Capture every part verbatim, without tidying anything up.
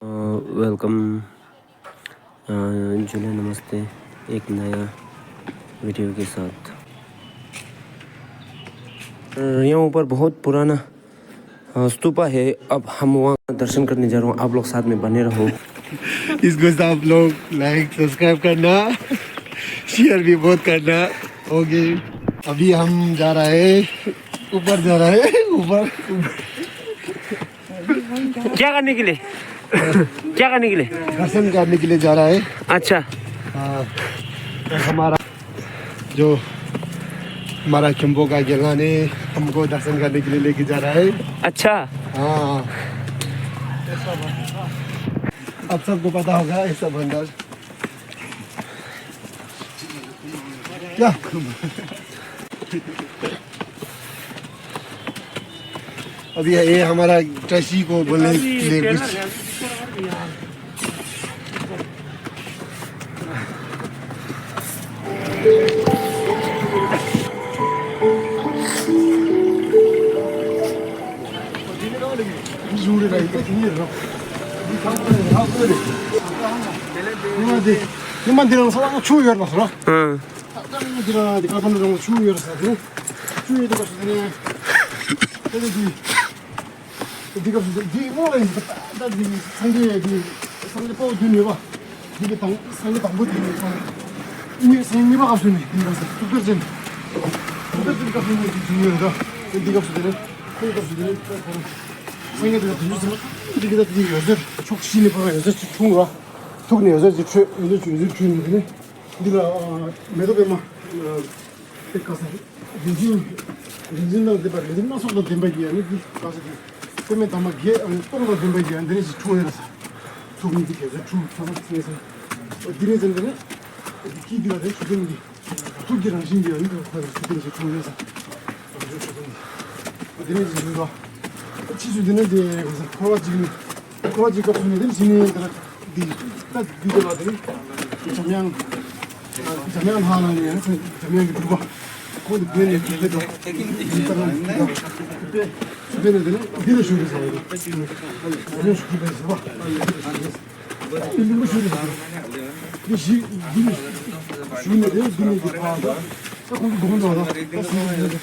वेलकम। जुले नमस्ते। एक नया वीडियो के साथ। यहाँ ऊपर बहुत पुराना स्तूपा है। अब हम वहाँ दर्शन करने जा रहे हैं। आप लोग साथ में बने रहो। इसको सब लोग लाइक सब्सक्राइब करना, शेयर भी बहुत करना। ओके, अभी हम जा रहा है, ऊपर जा रहा है। ऊपर। क्या करने के लिए? क्या करने के लिए? दर्शन करने के लिए जा रहा है। अच्छा। हाँ, तो हमारा जो हमारा खिम्बो का गेला ने हमको दर्शन करने के लिए लेके जा रहा है। अच्छा। हाँ। अब सबको पता होगा ऐसा बंदर। क्या? अब ये, ये हमारा टैक्सी को बोलने के लिए कुछ। ཉི་མ་འདི་ཉི་མ་འདི་རང་ས་ལ་ཆུ་ཡོད་མ་སོང་། ཨང་། ད་ལྟ་འདི་རང་འདི་ཀ་ཕ་ནུ་རང་ཆུ་ཡོད་ས་དེ་ཆུ་ཡོད་དུ་ག་སོང་དེ་ནས་དེ་ནས་འདི་འདི་ངོ་ལ་ཡིན་ད་ད་འདི་སངས་རྒྱས་འདི་སངས་རྒྱས་པོ་བདུན་ཡོད་པ། འདི་གི་དང་སངས་རྒྱས་དང་པོ་དེ་ཡིན་ས་གཉིས་སངས་རྒྱས་གཉིས་པ་སྐབས་སུ་ནས་འདི་ག་ས་ཐུགས་རྗེ་ཅན། ཐུགས་རྗེ་ཅན་སྐབས་སུ་ནས་འདི་བྱུང་ཡོད་ད། དེ་འདི་སྐབས་སུ་དེ་ནས་ཁོང་སྐབས་སུ་དེ་ནས་སངས་རྒྱས་དེ་ག་དུས་ཚོད་ཟིན་པ་འདི་གི་ད་དེ་ཡོད་ཟེར་ཕྱོགས་བཞི་ནས་ཕར་ཡོད་ཟེར་ཅིག་འཁྲུངས་ར། ཐུགས་ནས་ཡོད་ཟེར་ཅིག་འཕྲོས་ཡོད་ཟེར་ཅིག་ཡོད་ཟེར་འཁྲུངས་ནས་དེ་ནས། འདི་ལ་མེ་ཏོག་པད་མ་དེ་ག་ས་རིན་ཆེན་རིན་ཆེན་དང་ལྡན་པ་རིན་ཆེན་སྣ་ཚོགས་དང་ལྡན་པ་གི་ཡང་ནི་འདི་ག་ས་དེ་པད་མའི་འདབ་མ་བརྒྱད་ཨ་ནི་སྟོང་དང་ལྡན་པ་གི་ཡང་འདི་ནི་ཞིག་འཁྲུངས་ཡོད་ས། ཐུགས་ནི་འདི་གས་ཚོད་འཁྲུངས་ས་ས་ཚེ་ས་འདི་ནི་ཟེར་འདི་ནི་འདི་སྐྱིད་འདི་ལ་དེ་ཆུ་ཚན་འདི་ཐུགས་ཀྱི་རང་བཞིན་འདི་ཡང་ནི་ཁོ་ཆུ་ཚན་ཞིག་འཁྲུངས་ཡོད་ས། རང་བྱུང་ཆུ་ཚན་འདི་འདི་ནི་ཞིག་འདུག་ད་ཕྱིས་སུ་འདི་ནི་འདི་ག་ས་འཁོར་བ་གཅིག་ནི། ཁོ་ར་ཅིག་སྐབས་སུ་ནས་དེ་ཕྱི་ནས་དེ་ལ་འདི་ད་འདི་དེ་ལ་དེ་འཇམ་དབྱངས་འཇམ་དབྱངས་ལྷ་ལ་ནས་འཇམ་དབྱངས་ཀྱི་སྤྲུལ་པ་ཁོང་དུ་བསྟན་ནས་དེ་དེ་དང་དེ་ལྟར་ན་དེ་དང་དེ་སུ་བསྟན་ནས་དེ་ནས་འདི་ལ་ཞུགས་པའི་ས་རེད། འཇམ་དབྱངས་ཞུགས་པའི་ས་བ་འདི་ལུང་པ་ཞུགས་པའི་ས་རེད། འདི་ཞིག་འདི་ལ་ཞུགས་ནས་དེ་འདི་ནས་དེ་ཕར་ད་ད་ཁོང་གི་སྒོམ་འགྲོ་ད་ད་སུ་ལྷ་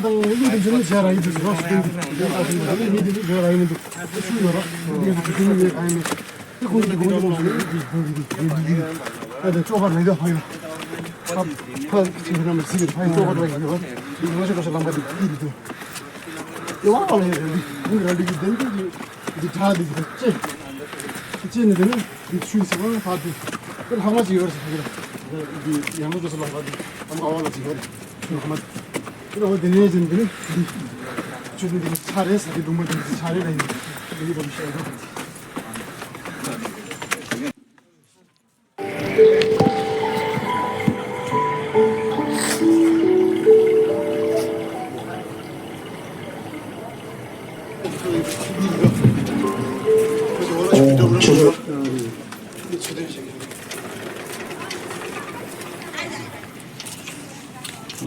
དང་གཡུལ་འཛིན་ནི་བྱ་ར་ཡི་འདུག་རོ་ཞིག་འདུག་ཡིན་ད་ཞིག་འདུག་ཡིན་འདི་འདི་བྱ་ར་ཡི་མི་འདུག་ཤུ་ཡོད་ར་འདི་ཡིན་འདི་ཡིན་ག་ཡིན་མི་འདི་ཁོང་གི་དགོངས་དགོངས་ཞུ་ཡིན་འདི་འདི་འདི་འདི་འདི་ཨ་དེ་ཅོག་པར་མི་འདུག་ཕ་ཡོད་ཕ་ཕ་ཅིག་ན་མི་སྲིད་ཕ་ཡོད་ཅོག་པར་ཡོད་ར་འདི་ལོ་ཞིག་ལོ་ཞིག་ལམ་པ་འདི་འདི་འདི་འདུག་ཡོད་བ་ལ་ཡོད་འདི་འདི་ར་འདི་འདི་འདི་འདི་གྲ་འདི་འདི་ཅེ་ཅེ་ནི་འདི་ནི་འདི་ཆུ་ཟེར་བ་ཕ་འདི་འདི་ལྷག་མ་ཅིག་ཡོད་ར་ཟེར་འདི་ཡང་ལོ་ཞིག་ལམ་པ་འདི་ཨམ་ཨ་བ་ལ་ཅིག་ཡོད་ར། ཁྱོད་ཧ་མ། ཁྱོད་ལ་དེ་ནས་ཅན་དེ་ནས་འདི། ཁྱོད་དེ་འདི་ཆ་རེ་ཟ་གི་འདུག་མ་འདི་ཆ་རེ་ལ་ཡིན། དེ་ནི་བམ་ཤེས་རོགས།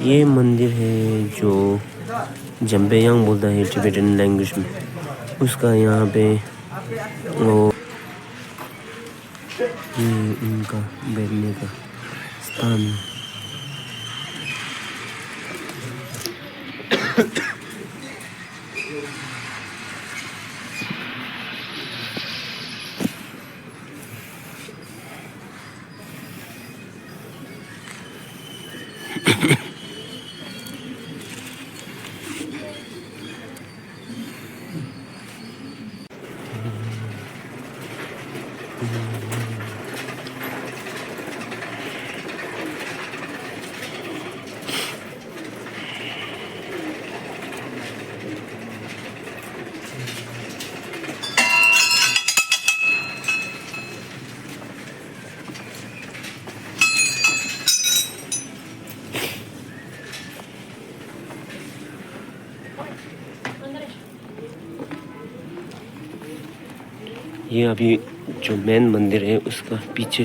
ये मंदिर है जो जम्बेयांग बोलता है टिबेटन लैंग्वेज में। उसका यहाँ पे वो, ये इनका बैठने का स्थान। ये अभी जो मेन मंदिर है, उसका पीछे।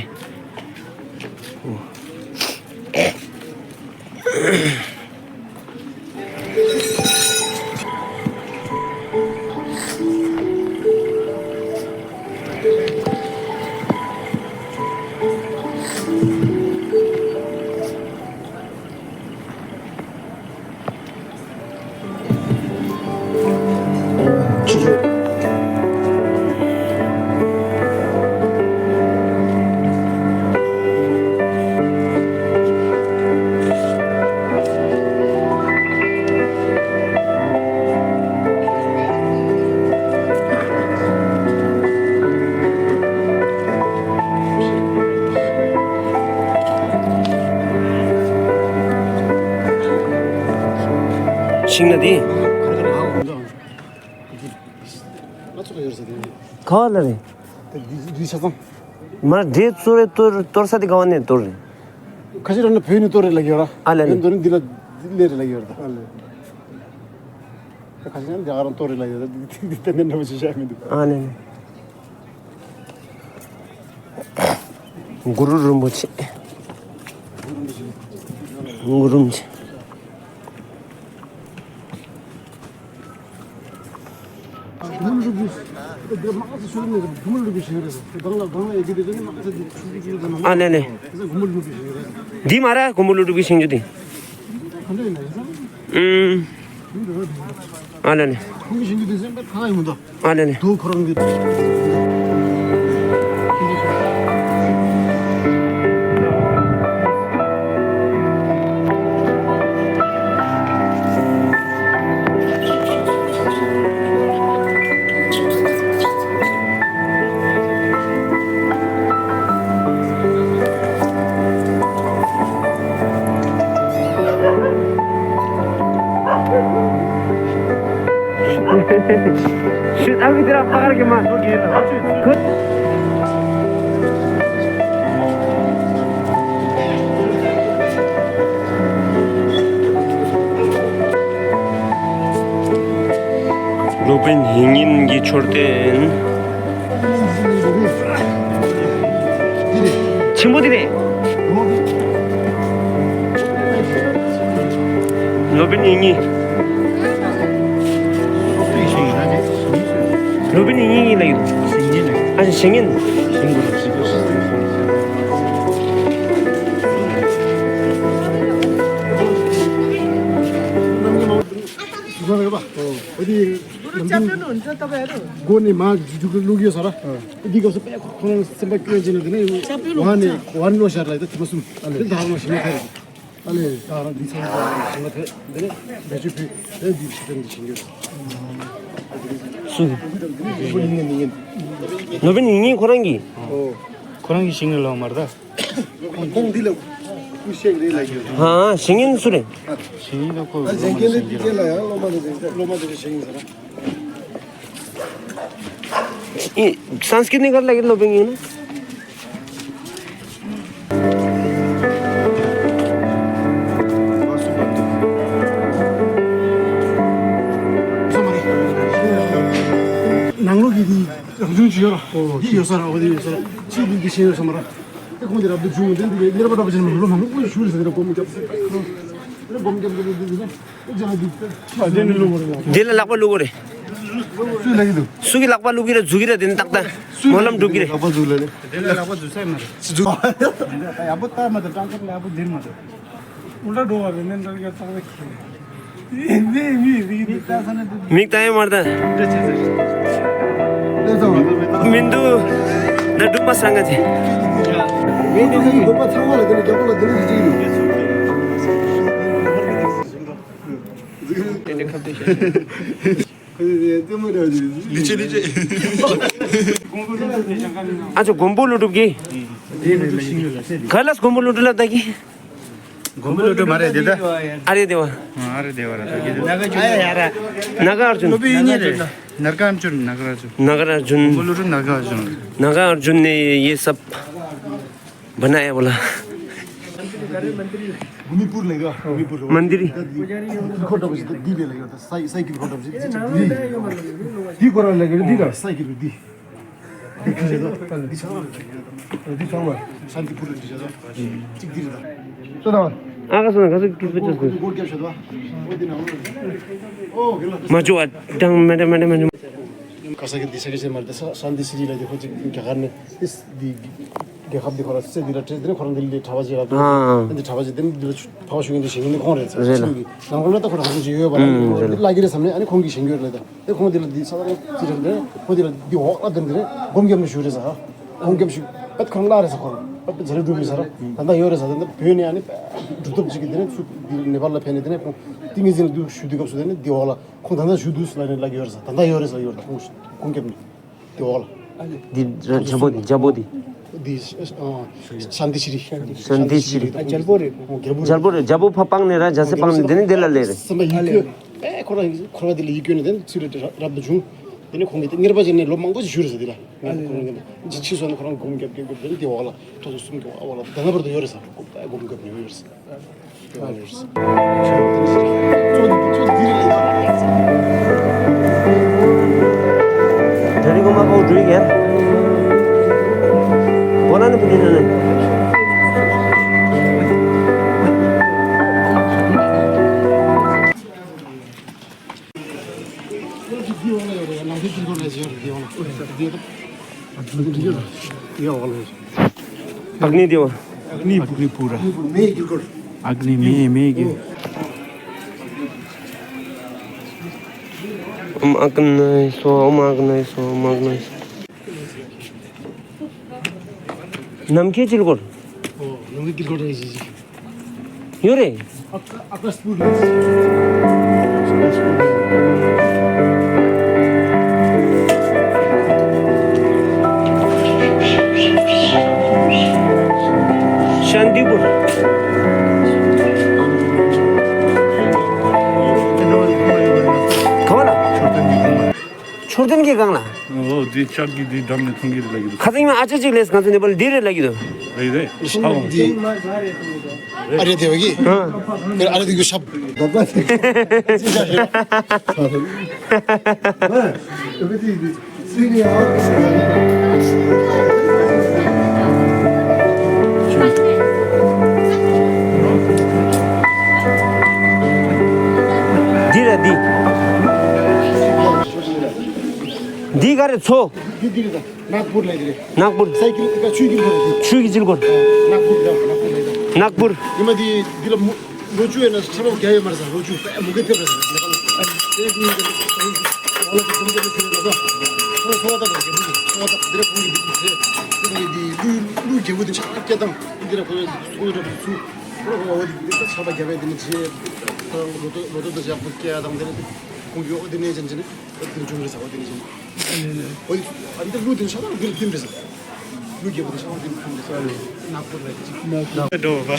ओ। ཤིང་ན་དེ། ག་བ་ལ་རེད། མར་འདྲེ་གཙོ་རེ་གཏོར་གཏོར་ས་དེ་ག་བ་ནས་གཏོར་རེད། ཁ་ཤས་རང་ནས་བོད་ནས་གཏོར་རེད་ལ་ཡོད་ར། ཨ་ལ་ལ། བོད་འདི་ནས་འདི་ལ་སླེབས་རེད་ལ་ཡོད་ར། ཨ་ལ། ཁ་ཤས་ནས་འདི་ཨ་རང་གཏོར་རེད་ལ་ཡོད་ར། འདི་འདི་ཏན་ཏན་འདྲ་པོ་ཅིག་བཤད་མི་འདུག་ཨ་ལ་ལ། གུ་རུ་རིན་པོ་ཆེ། གུ་རུ་རིན་པོ་ཆེ། ཨ་ལེ་ལེ། འདི་མ་ར་མགོན་པོ་ཀླུ་སྒྲུབ་ཀྱི་ཞིང་ཆུ་འདི། ཨུམ། ཨ་ལེ་ལེ། ཨ་ལེ་ལེ། ཤི་ཨ་མི་དེ་ར་ཕ་གར་གི་མ་ཁུ། སློབ་དཔོན་ཡིད་བརྙན་གྱི་མཆོད་རྟེན། ཆེན་པོ་དེ་རེད། སློབ་དཔོན་ཡིད་བརྙན། སློབ་དཔོན་ཡིད་བརྙན་ཡིན་ལ་ཡོད། ཨ་ཞེ་ངན། སྒོ་ནས་མ་འཇུག་གི་བླུག་ཡོད་ས་ར། འདི་སྐབས་སུ་དཔེ་ཁོ་ཁོ་རང་སེམས་པ་སྐྱོ་ཅན་ལ་དེ་ནས་བ་ནས་བ་ནས་ལོ་ཤར་ལ་དེ་ཐུབ་པ་གསུམ་དེ་ད་རང་ཞིང་ལ་ཐལ། ཨ་ལས་ད་རང་འདི་ཚང་མ་ཞིང་ལ་ཐལ་དེ་ནས་བེད་སྤྱོད་ཕུལ་དེ་འདི་ཕྱི་དོན་འདི་ཞིང་ཡོད། སུ། སློབ་དཔོན་ཡིན་ངེས་མི་ཡིན། སློབ་དཔོན་ཡིན་ངེས་ཁོ་རང་གིས། ཁོ་རང་གི་ཞིང་ལ་ལོག་མར་ད། ཁོང་འདི་ལ་སྐུ་གཤེགས་རེད་ལ་ཡོད། ཧ་ཞིང་ཡིན་སུ་རེད། ཞིང་ཡིན་ལ་ཁོ་ཨ་ཞིང་ཡིན་ལ་དེ་ལ་ཡང་སློབ་མ་དེ་སློབ་མ་དེ་ཞིང་ཡིན་ཟེར་ན། ཨི་སཾ་སྐྲྀ་ཏ་ནས་ག་རེ་ལ་ཡིན་སློབ་དཔོན་ཡིན་ན། ནང་ལོགས་ཀྱི་འདི་རང་བྱུང་ཅིག་ཡོད་ར། འདི་ཡོད་ས་ར། འོ་འདི་ཡོད་ས་ར། ཕྱིས་འདི་འདི་ཤེས་ཡོད་ས་མ་ར། ཨེ་ཁོང་འདི་རབ་ཏུ་བྱུང་འདི་འདི་གནས་པ་འདྲ་པོ་ཅན་མ་ལོ་མང་པོ་ཞུ་རེད་ཟེར་ར། སྒོམ་རྒྱབ་སྒོམ་རྒྱབ་འདི་འདི་ནས། འདི་ལ་ལག་པ་བླུག་དགོས་རེད། སུས་ལབ་ཀྱི་འདུག་སུ་གིས་ལག་པ་བླུག་གི་རེད། འཛུགས་ཀྱི་རེད། དེ་ནི་ཏག་ཏག་སྨོན་ལམ་སྒྲུབ་ཀྱི་རེད། ལག་པ་འཛུགས་ལ་ལེ། དེ་ལ་ལག་པ་འཛུགས་ས་མ་རེད། འཛུགས། ཡག་པོ་ལྟ་མ་ཐུབ། སྤྲང་ཁབ་ལ་ཡག་པོ་འདིར་མ་ཐུབ། ཨུ་ལ་འགྲོ་བ་རེད་ནས་འདྲ་རྒྱ་ཏག་ཏག་ཁྱེར། ནས་མི་རིགས་འདི་ལྟ་ས་ན་འདི་མིག་ལྟ་ཡོད་མ་རེད་ད། འདྲ་བྱེད་ཟེར། ལེ་ཚོ། མི་འདུག་ད་སྒྲུབ་པ་སང་ག་ཚེ། མི་འདུག་ཁ་ཡི་དགོན་པ་ཚང་མ་ལ་དེ་ནི་རྒྱ་པོ་ལ་དེ་ནི་ཡིན་གཅིག་ཡིན། ཨ་ཅོ་མགོན་པོ་ཀླུ་སྒྲུབ་ཀྱི། ག་ལ་མགོན་པོ་ཀླུ་སྒྲུབ་ལབ་ད་གི། མགོན་པོ་ཀླུ་སྒྲུབ་མ་རེད་དེ་ད། ཨ་རེ་དེ་བ། ཨ་རེ་དེ་བ་ར་ད་གི་ད། ནཱ་ག་ཨར་ཇུན། ནཱ་ག་ཨར་ཇུན། ནཱ་ག་ཨར་ཇུན། ནཱ་ག་ཨར་ཇུན། མགོན་པོ་ཀླུ་སྒྲུབ་ནཱ་ག་ཨར་ཇུན། ནཱ་ག་ཨར་ཇུན་ནས་ཡེ་སབ། बनाя वाला। गुमीपुर लेगा, गुमीपुर। मंदिर। खड्डा बजे दी दे लेगा, साइ-, साइकिल खड्डा बजे दी। दी कोरा लेगा, दी दा। साइकिल दी। दी ཚང་མ། शांतिपुर दी जा। चिक दी दा। सुना। आगा सुना, कसं किस बच्चे को? गोट क्या शदवा? वो दिन हम। ओ, गेला। मजो अडंग मेरे, मेरे, मेरे। कसा के दिशा के से मरते सा-, शांति श्री ला देखो, चिक क्या करने। इस दी རྒྱལ་ཁབ་འདི་ཁོ་རང་སྲིད་འདི་ལ་ཁྲིད་དེ་ནས་ཁོ་རང་འདི་ལ་ཁྲ་བ་ཅིག་ལ་ཨ། འདི་ཁྲ་བ་ཅིག་དེ་ནས་འདི་ལ་ཕ་བ་ཤུགས་ཡིན་དུ་ཞིང་ནི་ཁོང་རེད་ཟེར། རེད་ལ། ཤིང་གི་ནང་ཁོ་ལ་ད་ཁོ་རང་ཅིག་ཡོད་པ་ལ་ཨུམ་ནི་རེད་ལ། ལ་གི་རེད་བསམ་ནས་ཨ་ནི་ཁོང་གི་ཞིང་ཡོད་རེད་ད། དེ་ཁོང་འདི་ལ་འདི་ས་ད་ཅི་རེད་འདི་ཁོ་འདི་ལ་འདི་འོག་ལ་དེ་འདི་རེད། སྒོམ་རྒྱབ་ནས་ཞུ་རེད་ཟེར། སྒོམ་རྒྱབ་ཞུ་པད་ཁོ་རང་ལ་རེད་ཟེར། ཁོ་རང་པད་ཛ་རེ་འགྲུབ་མི་ཟེར། ད་ལྟ་ཡོད་རེད་ཟེར། ད་ལྟ་བོད་ནས་ཨ་ནི་གྲུབ་ཐོབ་ཅིག་གི་དེ་ནས་ཚུར་འདི་ནེ་པཱལ་ལ་ཕེབས་ནས་དེ་ནས་ཁོང་ཏིང་ངེ་འཛིན་ལ་འདུག་ཞུ་དུས་སྐབས་སུ་དེ་ནས་འདི་འོག་ལ། ཁོང་ད་ལྟ་ཞུ་འདུག་ལབ་ནས་ལབ་ཀྱི་ཡོད་རེད་ཟེར། ད་ལྟ་ཡོད་རེད་ཟེར་ཡོད་རེད། ཁོང་ཁོང་སྐྱབས་ནས་དེ་འོག་ལ། འདི་ར་བྱ་པོ་འདི་བྱ་པོ་འདི། འདི་ཨ་ཤཱནྟི་ཤྲི། ཤཱནྟི་ཤྲི། ཨ་རྒྱལ་པོ་རེད། རྒྱལ་པོ་རེད། རྒྱལ་པོ་རེད། རྒྱལ་པོ་ཕ་སྤངས་ནས་ར་རྒྱལ་སྲས་སྤངས་ནས་དེ་ནས་དེ་ལ་སླེབས་རེད། སེམས་པ་ཡིད་སྐྱོ། ཁོ་རང་འཁོར་བ་འདི་ལ་ཡིད་སྐྱོ་ནས་དེ་ཚུར་རབ་ཏུ་བྱུང་། དེ་ནས་ཁོང་གིས་དེ་གཉེར་པ་ཅིག་ནས་ལོ་མང་པོ་ཞིག་བཞུགས་རེད་ཟེར། དེ་ལ་ཁོང་གིས་ཕྱིས་སོང་ན་ཁོ་རང་སྒོམ་རྒྱབ་རྒྱབ་རྒྱབ་དེ་ནས་དེ་འོག་ལ་ཏོག་ཙམ་གསུམ་གྱི་འོག་ལ་ད་ལྟ་བར་དུ་ཡོད་རེད་ཟེར། སྒོམ་རྒྱབ་ནས་ཡོད་རེད་ཟེར། ཨག་ནི་དེ་བ། ཨག་ནི་པུ་རི་པུ་ར། ཨག་ནི་མེ་མེ་གི། ཨོཾ་ཨག་ནི་སྭཱ་ཧཱ། ཨོཾ་ཨག་ནི་སྭཱ་ཧཱ། ཨོཾ་ཨག་ནི་སྭཱ་ཧཱ། ནམ་མཁའི་དཀྱིལ་འཁོར། ཨོ། ནམ་མཁའི་དཀྱིལ་འཁོར་རེད་ཟེར་ཟེར། ཡོད་རེད། ཨ་ཀ་ཨ་ཀ་སྤུར་རེད། ཤཱནྟི་པུར། ག་བ་ལ། མཆོད་རྟེན་གྱི་སྒང་ལ། ཨོ། འདི་ལྕགས་ཀྱི་འདི་འགྲམ་ནས་མཐོང་གི་རེད་ལབ་ཀྱི་འདུག་ཁ་སང་ཉི་མ་ཨ་ཅག་ཅིག་སླེབས། ང་ཚོ་ནེ་པཱལ་འདི་རེད་ལབ་ཀྱི་འདུག་རེད་རེད། ཨ་རེ་དེ་བ་གི། ཨ་རེ་དེ་བ་གི་ཤབ། འདི་རེད་འདི། འདི་ག་རེ་མཚོ། འདི་འདི་རེད་ད། ནག་པུར་ལ་འདི་རེད། ནག་པུར། ས་ཀྱི་ཀ་ཆུ་གི་འཁོར་རེད། ཆུ་གི་དཀྱིལ་འཁོར། ནག་པུར་རེད། ནག་པུར་ལ་འདི། ནག་པུར། ཉི་མ་འདི་འདི་ལ་མུ་ལོ་བཅུ་ཡོད་ན་ཆར་པ་བརྒྱབ་ཡོད་མ་རེད་ཟེར། ལོ་བཅུ་ས་མུ་གེ་ཐེབས་རེད་ཟེར། ལས་ཀ་ལ་དེ་འདི་འདི་འདི་འདི་འདི་འདི་འདི་འདི་འདི་འདི་འདི་འདི་ལུས་ལུས་རྒྱལ་པོ་དེ་ཆགས་སྐད་བཏང་འདི་རེད། ཁོ་ཡོད་འདི་ཚོ་རབ་ཚུགས་ཁོ་རབ་ཚུགས། ཁོ་ར་ཁོ་བ་འདི་འདི་ཆར་པ་བརྒྱབ་ཡོད་འདི་ནི་རྗེས་ལོ་ཏོག་ལོ་ཏོག་ཏོག་ཏོག་ཞག་པོ་སྐྱེ་ཡ་དང་འདི་རེད། ཁོང་གི་འོ་འདི་ནས་ཅན་ཅན་འོ་འདི་འབྱུང་རེད་ཟེར། འོ་འདི་ནས་ཅན། འོ་འདི་ཨ་འདི་ལུ་འདི་ཤ་ཐང་འདི་འདི་རེད་ཟེར། ལུ་རྒྱལ་པོ་འདི་ཤ་ཐང་འདི་འདི་རེད་ཟེར། ནག་པོ་རེད། ནག་པོ་འགྲོ་བ།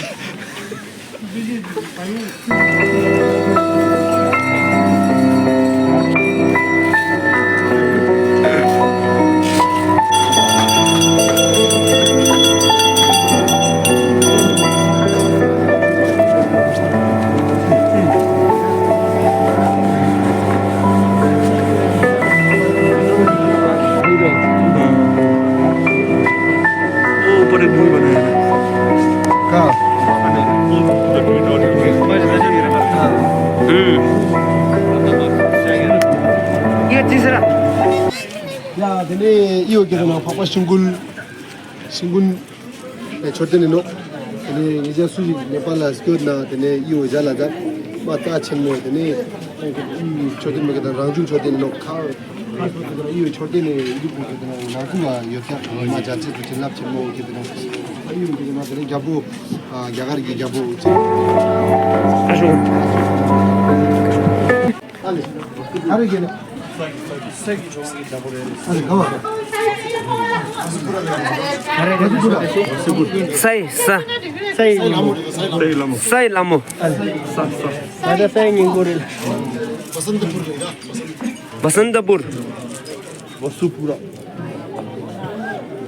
ཡ། དེ་ནས་ཨི་བོ་གི་ནང་འཕགས་པ་ཤིང་ཀུན། ཤིང་ཀུན། མཆོད་རྟེན་ནི་ནོ། དེ་ནས་ངེད་ཅག་སུ་ཞིག་ནེ་པཱལ་ལ་སྐྱོད་ན་དེ་ནས་ཨི་བོ་མཇལ་ལ་མཇལ། མ་རྩ་ཆེན་མོ། དེ་ནས་ཁོང་གི་མཆོད་རྟེན་མ་གི་དང་རང་བྱུང་མཆོད་རྟེན་ནི་ནོ། ཁ་ཁ་སོ་དེ་ནས་ཨི་བོ་མཆོད་རྟེན་ནི་འདུག་གི་དེ་ནས་ནང་ཁུལ་ལ་ཡོད་ཀྱང་མ་མཇལ་ཆེད་དུ་བྱིན་རླབས་ཆེན་མོ་གི་དེ་ནས་ཨི་བོ་གི་དེ་ནས་དེ་ནས་རྒྱལ་པོ། རྒྱ་གར་གྱི་རྒྱལ་པོ་ཆེ། ཨ་ཤོ། ཨ་ལེ། ཨ་རེ་གེ་ན། ཨ་རེ་ག་བ། ས་ཡི་ས། ས་ཡི་ལྷ་མོ། ས་ཡི་ལྷ་མོ། ཨ་ལེ། ས་ས། ད་ལྟ་ས་ཡི་སྙིང་པོ་རེད། བ་སན་ཏ་པུར། བ་སུ་པུ་ར།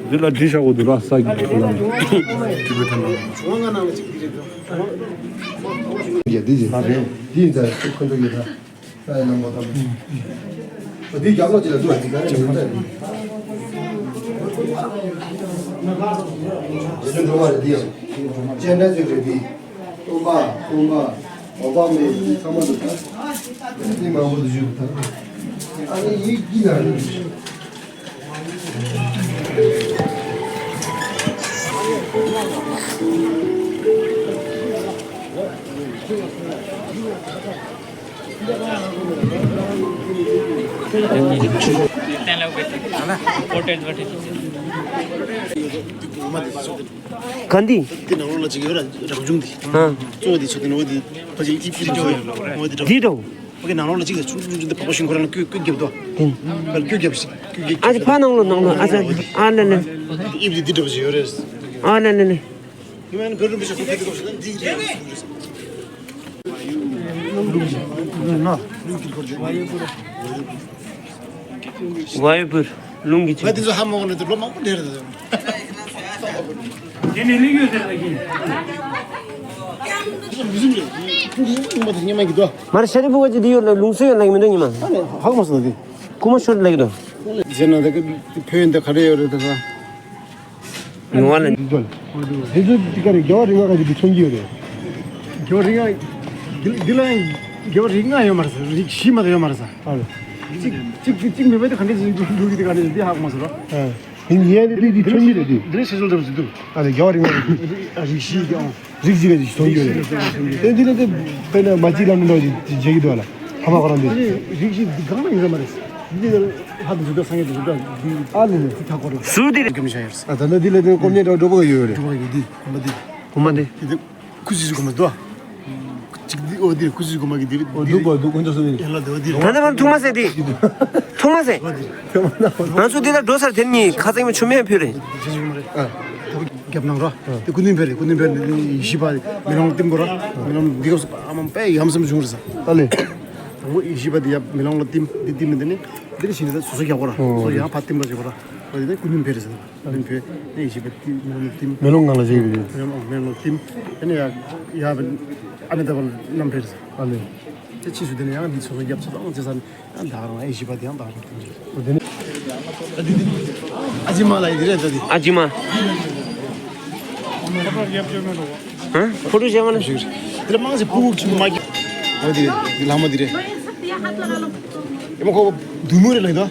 འདི་ལ་འདི་བཞག་གོ་འདུག་ལ། ས་གི་འདུག་ལ། ཅི་བེ་ཐ་ན། ཡ་འདི་ཡིན། འདི་ཡིན་ད་ཁོ་ཚོ་ཡིན་ད། ཨ་ཡ་ནང་མ་དང་། འདི་རྒྱབ་ལོགས་ཅིག་ལ་འདུག་ཨ། འདི་ག་རེ་ཡིན་ད། རྗེ་བཙུན་སྒྲོལ་མ་རེད་འདི་ཡང་། སྤྱན་རས་གཟིགས་རེད་འདི། སྟོན་པ་སྟོན་པ། འོད་དཔག་མེད་ཚང་མ་འདུག་ད། མི་མང་པོ་འདུག་ཞུ་ད། ཨ་ནི་ཡིག་ཡིག་ལ་རེད། ག་འདི། དེ་ནང་ལོགས་ལ་ཅིག་ཡོད་ར། རང་བྱུང་འདི། ཨ། གཙོ་བོ་འདི་ཚོ་དེ་ནས་འོ་འདི་ཕ་ཆེན་ཨི་ཨི་འདི་ཚོ་ཡོད་ར། འོ་འདི་འདྲ། འདི་འདྲ་བོ། ཕ་གི་ནང་ལོགས་ལ་ཅིག་ཆུང་ཆུང་ཆུང་འདི་འཕགས་པ་ཤིང་ཀུན་ར་ལ་བཀོད་བཀོད་རྒྱབ་འདུག་དེ་ཕར་བཀོད་རྒྱབ་ཤིག་བཀོད་རྒྱབ། ཨ་ཅེ་ཕ་ནང་ལོགས་ནང་ལོགས། ཨ་ཅེ་ཨ་ལེ་ལེ། ཨི་འདི་འདི་འདྲ་བོ་ཅིག་ཡོད་རེད། ཨ་ལེ་ལེ་ལེ། ཉི་མ་ནི་བོད་རིན་པོ་ཆེ་ཁོ་ཕེབས་དུས་སྐབས་སུ་ན་འདི་རེད། ཝ་ཡུ་པུར། ལུང་གི་ཆེན། ང་དེ་ཚོ་ཧ་མ་གོ་ནས་དེ་ལོ་མང་པོ་ལས་རེད། དེ་ནས་ལིག་ཡོད་ཟེར་ལ་གིན། མ་རེད། ཤ་རི་ཕུ་ག་ཅི་དེ་ཡོད་ལ་ལུང་སེ་ཡོད་ལ་གི་མི་འདུག་ཉི་མ། ཨ་ནི་ཧ་གོ་མ་སོང་དེ། ཁུ་མ་ཤོར་ལ་གི་འདུག་ཟེར་ན་དེ་གི་ཕན་ཡོན་དེ་ག་རེ་ཡོད་རེད་དེ་ག་ཡོང་བ་ལ། དེ་ཚོ་དེ་ག་རེ་རྒྱལ་བ་རིགས་ལྔ་ག་ཅིག་གི་མཚོན་གྱི་ཡོད་རེད། རྒྱལ་བ་རིགས་ལྔ། འདི་ལ་རྒྱལ་བ་རིགས་ལྔ་ཡོད་མ་རེད་ཟེར། རིགས་བཞི་མ་གཏོགས་ཡོད་མ་རེད་ཟེར། ཨ་རེད། གཅིག་གཅིག་གཅིག་མེད་པ་དེ་ག་འདྲ་ཞིག་འདུག་གི་དེ་ག་འདྲ་ཞིག་འདི་ཧ་གོ་མ་སོང་ར། ཨ། དེ་ཡན་དེ་དེ་མཚོན་གྱི་རེད་དེ། འདི་ལ་ཤེས་ཚོད་འདྲ་པོ་ཞིག་འདུག་ཨ་རེད། རྒྱལ་བ་རིགས་ལྔ་རེད། ཨ་རིགས་བཞི་གི་ཨང་། རིགས་གཅིག་ག་ཅིག་མཚོན་གྱི་ཡོད་རེད། དེ་འདི་ལ་དེ་དཔེར་ན་མ་གཅིག་ལམ་འགྲོ་ཅིག་བྱེད་ཀྱི་འདུག་ཨ་ལ། ཧ་མ་གོ་རང་དེ། ཨ་རིགས་བཞི་འདི་གང་ལ་ཡོད་མ་རེད། འདི་ལ་ཧ་དུ་འཛུགས་ད་སངས་རྒྱས་འཛུགས་ད་འདི་ཨ་ལ་ལ་འདི་ཐ་སྐོར་ལ། ཟུར་འདི་རེད། སྐྱོན་མི་བྱ་ཡོད་རེད། ཨ་ད་ལྟ་འདི་ལ་དེ་སྐོམ་ནས་འགྲོ་འགྲོ་པོ་ཡོད་རེད། འགྲོ་པོ་ཡོད་འདི་གོམ་པ་འདི། གོམ་པ་འདི། དེ་དེ་ཁུ་ཚུར་གོམ་པ་འདུག་གཅིག་འདི་ཨོ་འདི་ཁུ་ཚུར་གོམ་པ་གི་འདི་རེད། འོ་འདི་འདུག་གོ་འདུག་གོ་འདུག་སོ་ཡིན། ཡན་ལ་འདི་ཨོ་འདི་ད་ལྟ་མར་ཐུག་མ་ཟེར་འདི། ཐུག་མ་ཟེར། ང་ཚོ་འདི་ལ་འགྲོ་སར་དེ་ནི་ཁ་ཚིག་མ་ཆུ་མེད་ཕུལ་རེད། རྒྱབ་ནང་རོ། དེ་ཀུན་ནུས་འཕེལ་རེད། ཀུན་ནུས་འཕེལ་ནི་ཡེ་ཤེས་པ་མེ་ལོང་ལ་བསྟིམ་དགོས་རོ། མེ་ལོང་འདི་སྐབས་སུ་ཨ་མ་དཔེ་ཡ་མཚན་བྱུང་རེད་ས། ཨ་ལེ། དང་པོ་ཡེ་ཤེས་པ་འདི་ཡ་མེ་ལོང་ལ་བསྟིམ། འདི་བསྟིམ་ནས་འདི་ནི་འདི་ནི་ཞིག་ནས་སོ་སོ་རྒྱག་དགོས་རོ། སོ་ཡང་ཕར་བསྟིམ་པ་བྱེད་དགོས་རོ། འོ་དེ་ནི་ཀུན་ནུས་འཕེལ་རེད་ས། ཀུན་ནུས་འཕེལ་ནི་ཡེ་ཤེས་པ་བསྟིམ། མེ་ལོང་ལ་བསྟིམ། མེ་ལོང་ལ་བསྟིམ། དེ་ནས་ཡ་ཡ་ཨ་མི་ཏཱབ་ལ་བསྣམས་འཕེལ་རེད་ས། ཨ་ལེ། དེ་ཕྱིས་སུ་དེ་ནས་ཡང་འདི་སོ་སོ་རྒྱབ་ཚོད་དང་བྱེད་ས་ནི། ཨ་ད་རང་ཨེ་ཤི་པ་དེ་ཡང་ད་རང་དེ་འདྲ། ཨ་ཅི་མ་ལ་ཡི་དེ་རེད་ད་དེ། ཨ་ཅི་མ། ཧ། ཕོ་ཊོ་བྱས་མ་ན་ཞིག་རེད། དེ་ལ་མང་ཆེ་སྤུ་གུ་ཆུང་མ་གི། ཨོ་དེ་རེད། དེ་ལྷ་མོ་དེ་རེད། ཨེ་མ་ཁོ་དུ་མོ་རེད་ལ་ཡི་ད།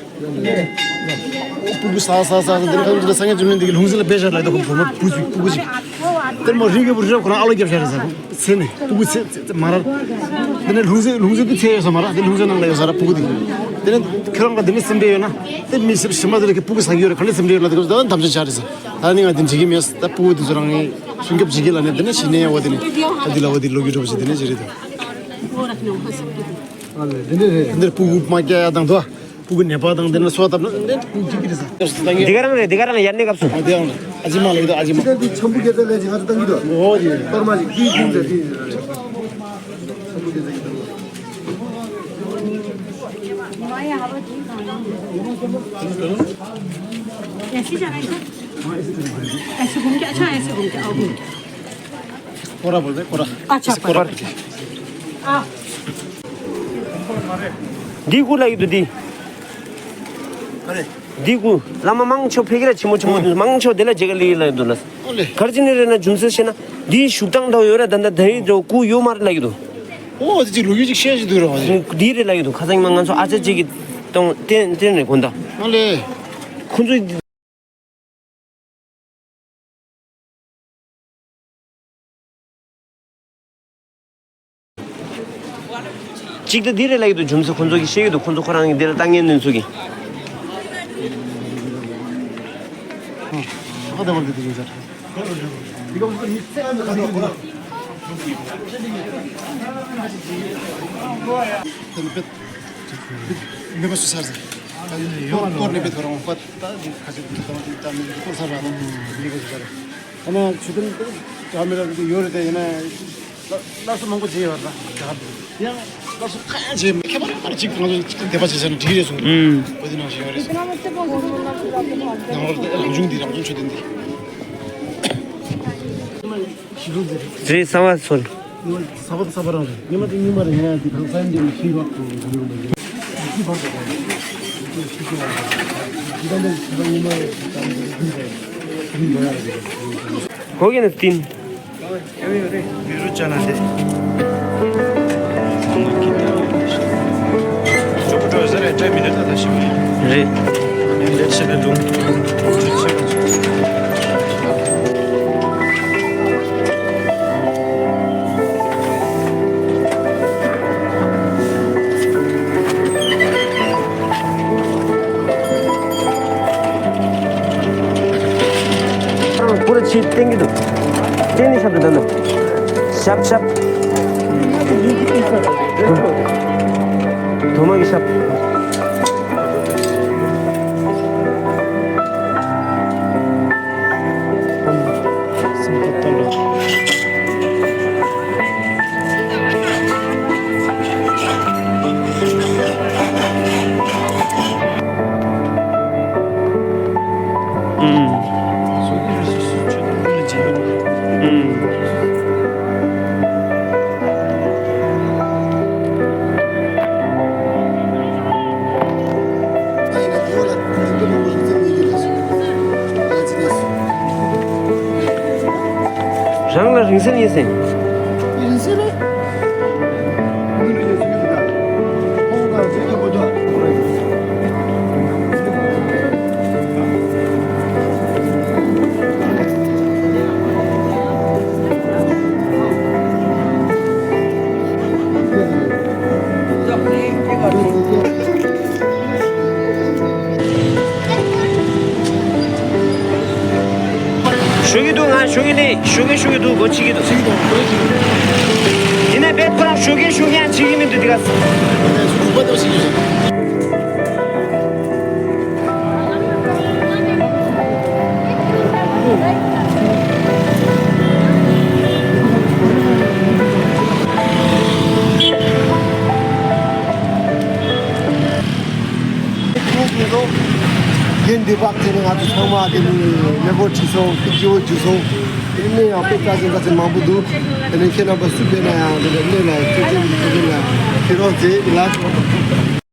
སྤུ་གུ་ས་ས་ས་ས་དེ་ལ་ཁ་ཚུན་ལ་ས་ངན་ཅུང་ལེན་དེ་གི་ལྷུང་བཟེད་ལ་བེད་ཤར་ལ་ཡི་ད། ཁོ་བུ་མོ་བུ་ཅིག་སྤུ་གུ་ཅིག། དེར་མོ་རི་གི་བུ་རི་རབ་ཁོ་ན་ཨ་ལོ་རྒྱབ་ཤར་རེད་ས། ཚེ་ནས་སྤུ་གུ་ཚེ་ཚེ་ཚེ་མ་ར། དེ་ནས་ལྷུང་བཟེད་ལྷུང་བཟེད་དེ་ཚེ་ཡོད་ས་མ་ར། དེ་ལྷུང་བཟེད་ནང་ལ་ཡོད་ས་ར་སྤུ་གུ་དེ། དེ་ནས་ཁྱོད་རང་ལ་དེ་ནས་སེམས་ཁྲལ་ཡོད་ན། དེ་མི་སེམས་ཞིམ་པ་དེ་ལ་ཁྱེད་སྤུ་གུ་ཟ་གི་ཡོད་རེད། ག་ནས་སེམས་ཁྲལ་ཡོད་ན་དེ་ག་ད་དམ་བཅའ་བྱ་རེད་ས། ད་ནི་ང་དེ་འཇིགས་ཀྱི་མེད་ས། ད་སྤུ་གུ་དེ་ཚོ་རང་ངས་སྲུང་སྐྱོབ་བྱེད་ཀྱི་ལ་ནས་དེ་ནས་ཞི་ནས་འོ་དེ་ནས་ད་དེ་ལ་འོ་དེ་ལོ་རྒྱུས་འགྲོ་བ་ཞིག་དེ་ནས་ཞིག་རེད་ད། དེ་འདྲ་རེད། དེ་འདིར་སྤུ་གུ་མ་སྐྱེ་ཡ་དང་དོ། སྤུ་གུ་ནད་པ་དང་དེ་ན་སོ་བཏབ་ན་དེ་སྤུ་གུ་འཇིག་གི་རེད་ས། འདི་ག་རང་རེད། འདི་ག་རང་ཡར་གནས་སྐབས་སུ། ཨ་དེ་ཡང་ཨ་ཅི་མ་ལ་ཡོད་ཨ་ཅི་མ། འདི་ཆམ་བུ་སྐྱེ་ཚད་ལས་ཅི་ང་ཚོ་བཏང་གི་འདུག་འོ་དེ་རེད། གཏོར་མ་ཞིག་དེའི་རྒྱུན་དེ་དེ་ཆམ་བུ་སྐྱེ་ཚད་ཀྱི་བཏང་། ऐसे जाना है क्या? ऐसे घूम के, अच्छा, ऐसे घूम के, आओ, घूम के। कोरा बोल रहे, कोरा। अच्छा, ऐसे कोरा। कोरा। ཨ། འདི་ཀུ་ལ་ཡོད་དུ་འདི། ཨ་རེ། འདི་ཀུ་བླ་མ་མང་ཆོ་ཕེ་གི་ར་ཆི་མོ་ཆི་མོ་འདུག་མང་ཆོ་དེ་ལ་མཇལ་ག་ལི་ལ་ཡོད་དུ་ལ། ཨོ་ལེ། གར་ཅི་ནི་རེ་ན་རྒྱུ་མཚན་ཤེ་ན་འདི་བཞུགས་སྟངས་དང་ཡོད་ར། ད་ད་ད་ཡི་འགྲོ་ཀུ་ཡོད་མ་རེད་ལ་ཡོད་དུ། ཨོ་དེ་ཅིག་ལོ་རྒྱུས་ཅིག་བཤད་ཅིག་འདུག་ར་བ། འདི་རེད་ལ་ཡོད་དུ། ཁ་སང་མ་ང་ཚོ་ཨ་ཅག་ཅིག་གི་གཏོང་བསྟན་བསྟན་རེད་གོ་ད། ཨོ་ལེ། ཁོ་ཚོ། གཅིག་ད་འདི་རེད་ལ་ཡོད་དུ། རྒྱུ་མཚན་ཁོ་ཚོ་གི་ཤེས་ཡོད་དུ། ཁོ་ཚོ་ཁོ་རང་གི་འདི་ལ་ལྟ་ངན་ནུས་ཚུལ་གི། ཧ་ད་བར་དུ་དུ་ཡོད་ཟེར། དེ་ནི་པེད། མེད་པ་སུ་སར་ཟེར། ཡོད་མ་ནོར་ནི་པེད་ཁོ་རང་པད་ད་ཁ་ཆེ་དུ་ད་དུ་ད་མི་དུ་སར་ར་ནི་པེད་སུ་སར། ཨ་ན་ཆུ་དོན་ད་མི་ར་དུ་ཡོད་རེད། དེ་ཡིན་ན་སླར་གསོ་མང་པོ་བྱས་ཡོད་ར། ད་ཡང་སླར་གསོ་ཁ་ཡང་བྱས་མེད། ཁྱད་པར་ཡོད་མ་རེད། ཅིག་ང་ཚོ་ཅིག་དེ་བ་བྱས་ཟེར་ན་འགྲིག་རེད་གསུངས། ཨུམ། བོད་དུ་ནང་བཞིན་ཡོད་རེད་གསུངས། ནང་ལོགས་དེ་རང་བྱུང་འདི་རང་བྱུང་ཆུ་དོན་འདི། རེད། གསར་པ་ཚོར། ཉི་མ་གསར་པ་གསར་པ་རང་རེད། ཉི་མ་དེ་ཉི་མ་རེད། ཡང་དེ་གང་ས་འདི་ནས་ཤིང་རག་གི་ཡོད་པ་རེད། ཤིང་བར་དུ་གང་རེད། ཤིང་བར་དུ་གང་རེད། ཉི་མ་རེད། ད་ནི་ཤིང་རེད། ཤིང་རེད། ཧོ་གེ་ནི་སྟིན། མི་རུ་ཅ་ན་དེ། ཅོག་པོ་ཀྲོ་ཟེར་རེད། ཏྲེ་མི་ནི་ད་ད་ཤི་བ་ཡིན། རེད། ལེ་ཤི་རེ་ལུང་། ཨང་། པུ་ར་ཕྱི་བསྟན་གྱི་འདུག་བསྟན་ནས་ཞབས་ཏུ་ལྡན་ན། ཞབས་ཞབས། དུ་མ་གི་ཞབས། ཨུམ། སོ་སོ་ཆོས་དང་ཀུན་ལ་བྱིན་རླབས། ཨུམ། རང་ལ་རིང་བསྲེལ་ཡིན་ཟེར། རིང་བསྲེལ་རེད། ཞུ་གི་འདུག་ང་ཞུ་གི་ནི་ཞུ་གི་ཞུ་གི་འདུག་སྒོ་ཕྱེ་གི་འདུག་ཡིན་ནའི་བེད་ཁོ་རང་ཞུ་གི་ཞུ་གི་ཡང་བྱེད་ཀྱི་མི་འདུག་དེ་ག་ཡིན་འདི་བག་ཚེ་ནི་ང་ཚོ་ཚང་མ་དེ་ནི་མེ་འཁོར་ཁྲིད་སོང་། ཕི་ཀི་འོ་འཇུ་སོང་། དེ་ནི་ཡང་དཔེ་རྩ་ཆེན་རྩ་ཆེན་མང་པོ་འདུག་དེ་ནི་ཁྱེད་རྣམ་པ་སུ་ཕེབས་ན་ཡང་དེ་ནི་གནས་ལ་ཁྱེད་ཚོ་ཁྱེད་ཚོ་ལ་ཁྱེད་རོགས་མཛད་ལ།